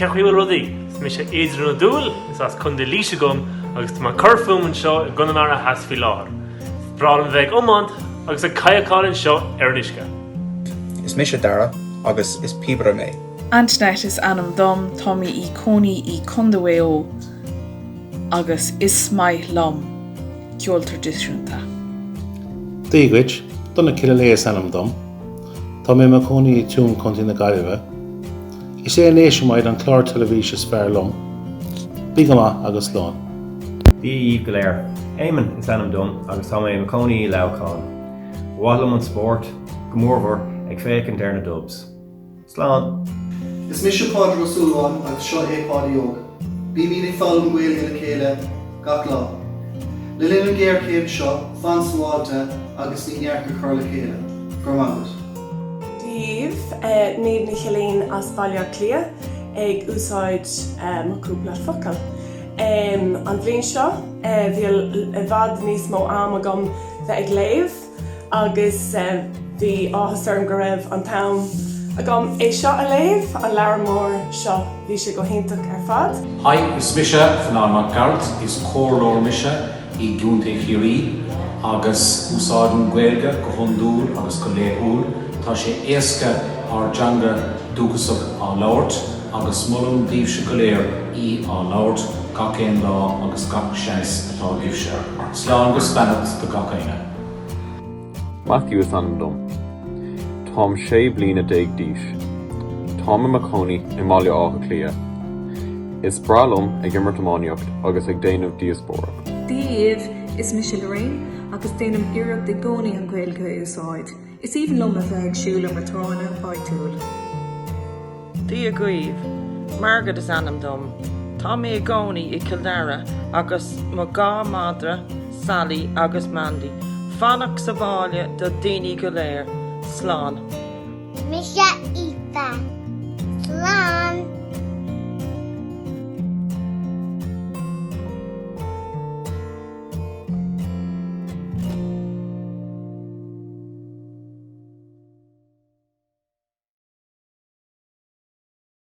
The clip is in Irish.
Cén chaoi a bhfuil rudaí? Is mise Adrian Ó Dúill, is as Contae Laoise dom agus tá mé ag cur fúm anseo i gConamara Theas faoi láthair. Is breá liom bheith ag iomáint agus ag cadhcáil anseo ar an uisce. Is mise Dara agus is píobaire mé. Antoinette is ainm dom, tá mé i cónaí i Contae Mhaigh Eo agus is maith liom ceol traidisiúnta. Dia dhuit, Donagh Killilea is ainm dom. Tá mé i mo chónaí i Tuaim, Contae na Gaillimhe. Is é Nationwide an clár teilifíse is fearr liom. Bí go maith agus slán. Dia dhaoibh go léir. Éamonn is ainm dom agus tá mé i mo chónaí i Leamhcán. Ba mhaith liom an spórt, go mórmhór ag féachaint ar na Dubs. Slán! Is mise Pádraig Ó Súilleabháin agus seo é Páidí Óg. Bímid ag foghlaim Gaeilge le chéile gach lá. Le linn an ghéarchéim seo, fan sabháilte agus ní neart a chur le chéile. Go raibh maith agat. Dia dhaoibh, Niamh Ní Chillín as Baile Átha Cliath ag úsáid mo chúpla focal. An bhliain seo bhí i bhfad níos mó am agam bheith ag léamh. agus bhí áthas orm go raibh an t-am agam é seo a léamh, an leabhar mór seo, bhí sé go hiontach ar fad. Hi, is mise Fionán Mac Gearailt, is comhairleoir mise i gContae Chiarraí agus úsáidim Gaeilge go hiondúil agus go laethúil. Tá sé éasca ár dteanga dúchasach á labhairt agus molaim daoibhse go léir í á labhairt gach aon lá agus gach seans atá agaibhse. Slán agus beannacht do gach éinne. Matthew is ainm dom. Táim 16 bliana d'aois. Táim i mo chónaí i mBaile Átha Cliath. Is breá liom ag imirt iománaíocht agus ag déanamh díospóireacht. Dia dhaoibh, is mise Lorraine agus déanaim iarracht i gcónaí an Ghaeilge a úsáid. Is aoibhinn liom a bheith ag siúl ar mo tránna áitiúil. Dia dhaoibh, Margaret is ainm dom. Tá mé i gcónaí i Cill Dara agus mo dha madra, Sally agus Mandy. Fanacht sa bhaile do daoine go léir. Slán. Mise Aoife.